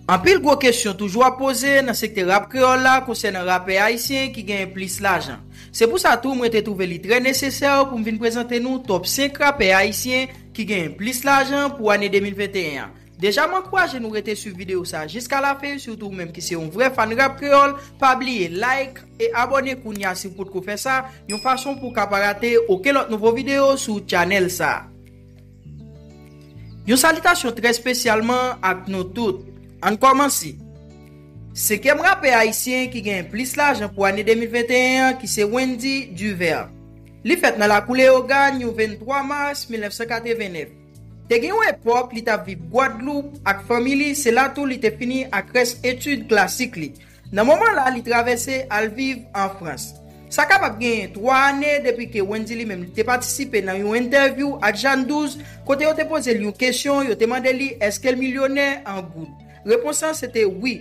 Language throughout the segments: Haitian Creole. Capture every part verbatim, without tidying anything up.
Anpil gwo kesyon toujou ap poze nan sektè rap kreyòl la konsènan rapè ayisyen ki genyen plis lajan. Se pou sa tou mwen te twouve li trè nesesè pou m vin prezante nou top senk rapè ayisyen ki genyen plis lajan pou ane de mil venteyen an. Deja m ankouraje nou rete swiv videyo sa jiska lafen, sitou ou menm ki se yon vrè fan rap kreyòl, pa bliye like e abòne kounya si w potko fè sa, yon fason pou w ka pa rate okenn lòt nouvo videyo sou chanèl sa. Yon salitasyon trè espesyalman ak nou tout. Ann kòmanse. Senkyèm rapè ayisyen ki genyen plis lajan pou ane de mil venteyen an ki se Wendy Duver. Li fèt nan lakou Leyogàn yon venntwa mas mil nèf san katrevennèf. Te gen yon epòk li t ap viv Gwadloup ak fanmi li, se la tou li te fini ak rès etid klasik li. Nan moman la, li travèse al viv an Frans. Sa kapab genyen twa ane depi ke Wendy li menm li te patisipe nan yon entèvyou ak Jeanne Douze, kote yo te poze l yon kesyon, yo te mande li èske l milyonè an goud. Repons lan se te wi.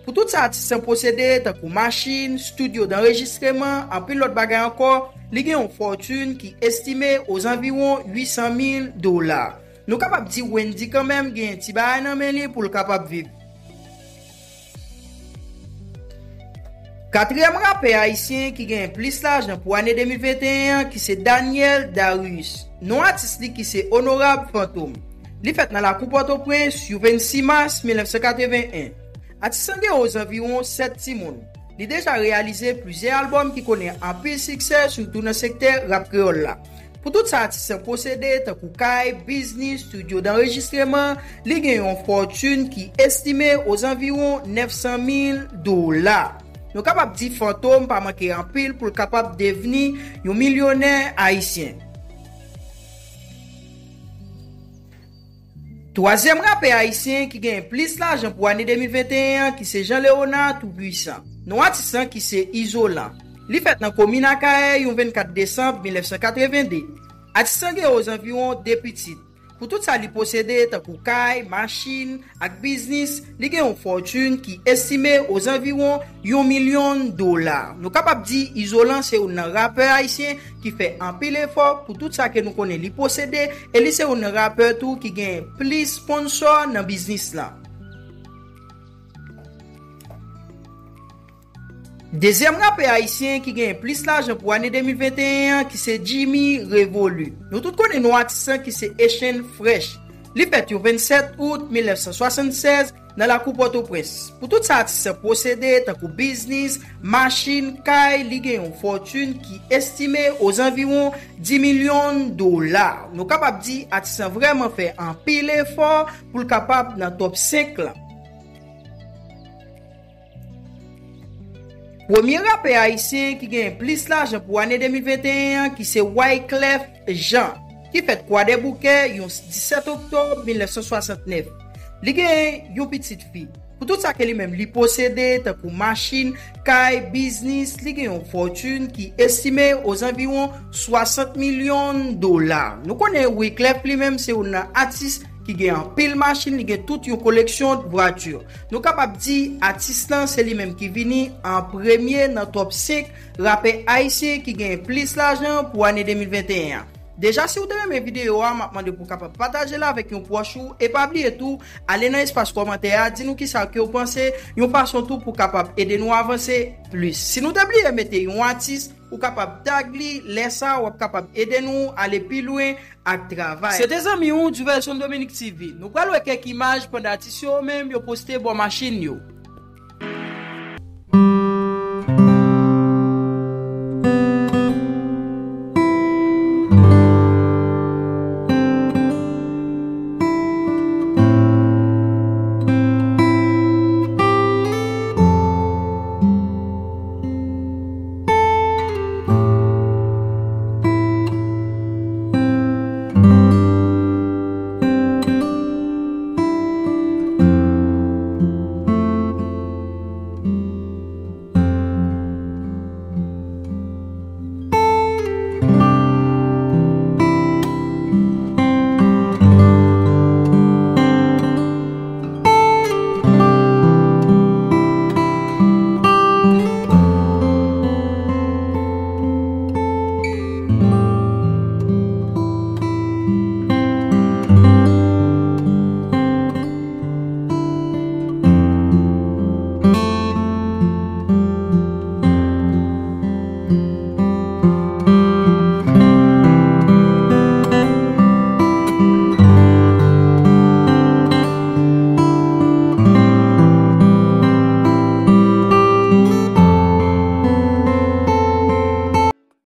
Pou tout sa atis lan posede, tankou machin, estidyo danrejistreman, anpil lòt bagay ankò, li gen yon fòtin ki estime ozanviwon uit san mil dola. Nou kapab di Wendy kanmenm genyen ti bagay nan men li pou l kapab viv. Katriyèm rapè ayisyen ki genyen plis lajan pou ane de mil venteyen an ki se Daniel Darius. Non atis li ki se Onorab Fantom. Li fèt nan lakou Pòtoprens yon vennsis mas mil nèf san katreven en. Atis lan gen ozanviwon sèt timoun. Li deja reyalize plizyè albòm ki konnen anpil siksè, sitou nan sektè rap kreyòl la. Pou tout sa atis lan posede, tankou kay, biznis, estidyo danrejistreman, li gen yon fòtin ki estime ozanviwon nèf san mil dola. Nou kapab di Fantom pa manke anpil pou l kapab devni yon milyonè ayisyen. Twazyèm rapè ayisyen ki genyen plis lajan pou ane de mil venteyen an ki se Jean Léonard Tout Puissant. Non atis lan ki se Izolan. Li fèt nan komin Akayè yon vennkat desanm mil nèf san katrevende. Atis lan gen ozanviwon de pitit. Pou tout sa li posede, tankou kay, machin, ak biznis, li gen yon fòtin ki estime ozanviwon yon milyon dola. Nou kapab di Izolan se youn nan rapè ayisyen ki fè anpil efò pou tout sa ke nou konnen li posede, e li se youn nan rapè tou ki gen plis sponsò nan biznis lan. Dezyèm rapè ayisyen ki genyen plis lajan pou ane de mil venteyen an ki se Jimmy Révolu. Nou tout konnen non atis lan ki se Echèn Fresh. Li fèt yon vennsèt out mil nèf san swasannsèz nan lakou Pòtoprens. Pou tout sa atis lan posede, tankou biznis, machin, kay, li gen yon fòtin ki estime ozanviwon dis milyon dola. Nou kapab di atis lan vrèman fè anpil efò pou l kapab nan top senk lan. Premye rapè ayisyen ki genyen plis lajan pou ane de mil venteyen an ki se Wyclef Jean, ki fèt Kwadèboukè yon disèt oktòb mil nèf san swasannnèf. Li genyen yon pitit fi. Pou tout sa ke li menm li posede, tankou machin, kay, biznis, li gen yon fòtin ki estime ozanviwon swasant milyon dola. Nou konnen Wyclef li menm se youn nan atis ki gen anpil machin, li gen tout yon koleksyon vwati. Nou kapab di atis lan se li menm ki vini an premye nan top senk rapè ayisyen ki gen plis lajan pou ane de mil venteyen an. Deja, si w te renmen videyo a, m ap mande pou w kapab pataje l avèk yon pwòch ou, e pa bliye tou, ale nan espas kòmantè a, di nou kisa ke w panse, yon fason tou pou w kapab ede nou avanse plis. Si nou te bliye mete yon atis, ou kapab tag li, lè sa a, w ap kapab ede nou ale pi lwen ak travay. Se te zanmi w, Diversion Dominique T V. Nou pral wè kèk imaj pandan atis yo menm yo poste bò machin yo.